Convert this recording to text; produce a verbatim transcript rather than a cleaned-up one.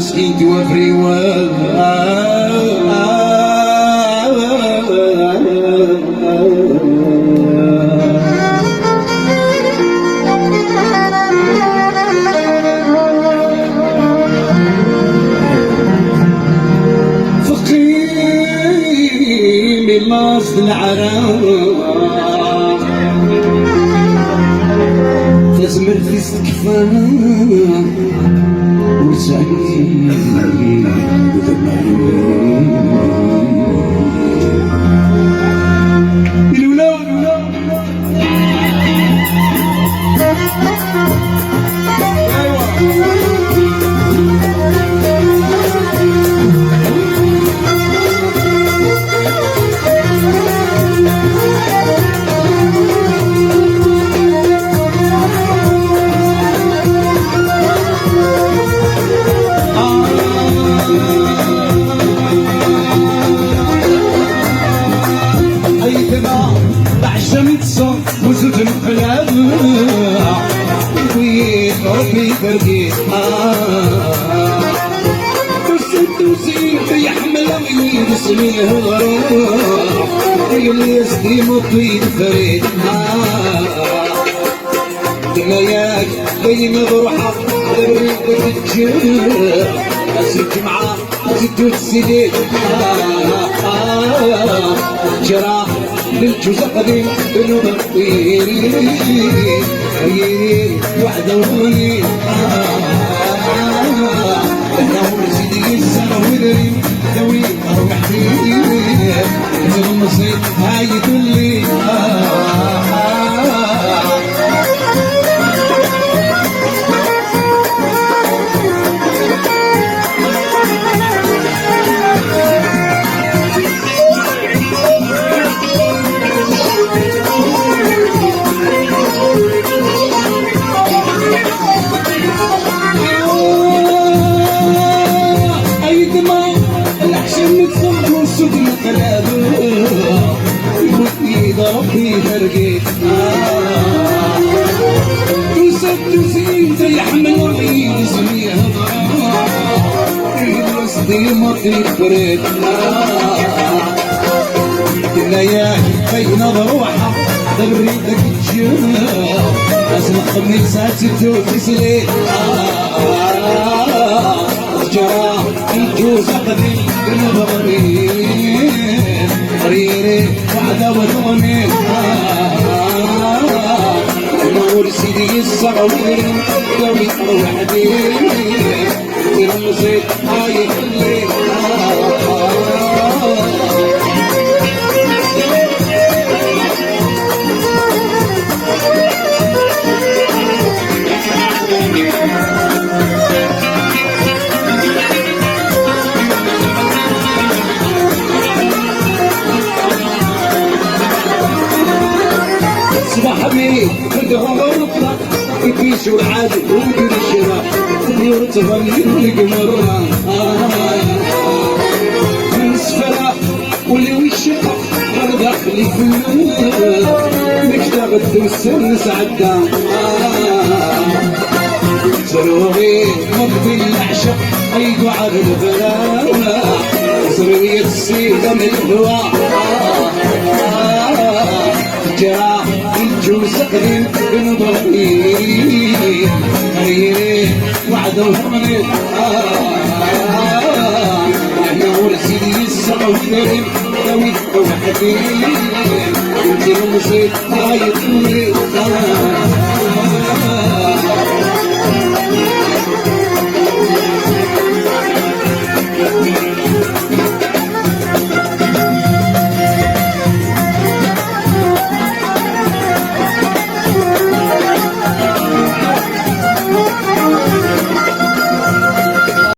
Into everyone. Teqqim i laẓ n leɛra, tazmert-is tekfa, ur sɛin. Ilula. Aytma, leɛca mi ṭṭseɣ, bu zuǧ n qlab, wid Ṛebbi tergit. Tusi-d tusi-d, yeḥmel yid-s mi hḍreɣ, yelli-s d imuṭ i d-frit. Tenna-yak, dayen ad ruḥeɣ, ad rriɣ ad ǧǧeɣ, ass n lǧemɛa, ad teddu tesili. Ah, ah, ah, ǧraḥ, lǧuz aqdim, nnum ɣir-i, ɣir-i, weḥd-i. Ah, ah, ah, ah, ah, ur zid yessaɣ wedrim, dawi, rwiḥ-i, tlemẓi, ay tulli. Ah, ah, ah. Aytma, leḥcam n txemt ur sudneɣ qrab. Yewwet-iyi-d Ṛebbi targit. Tusa-d tusi-d, yeḥmel yid-s mi hḍreɣ. Yelli-s d imuṭ i d-frit. Tenna-yak, ayen ad ruḥeɣ, ad rriɣ ad ǧǧeɣ, ass n lxemmis ad teddu tislit. Ǧraḥ, lǧuz aqdim, nnum ɣir-i, ɣir-i, weḥd-i. Ma ur zid yessaɣ wedrim, dawi, rwiḥ-i, tlemẓi, ay tulli. Ṣṣbeḥ mi d-ɣreɣ, iṭij ur ɛad ur d-necra, tmurt tɣelli deg merra. Nesfra. Ul-iw icceq ɣer daxel ifellun, nektaɣ-d ussan nesɛedda. Ttruɣ i Ṛebbi n leɛceq, ay yuɛer lefrax, ẓriɣ yid-s idam lehwa. Ǧǧaɣ lǧuz aqdim n uḍrib, ɣir-i weɛd uḥemli. Yeɛni ur zid yessaɣ udrim, awi-d weḥd-i. Ur tlemẓiḍ ay tumri.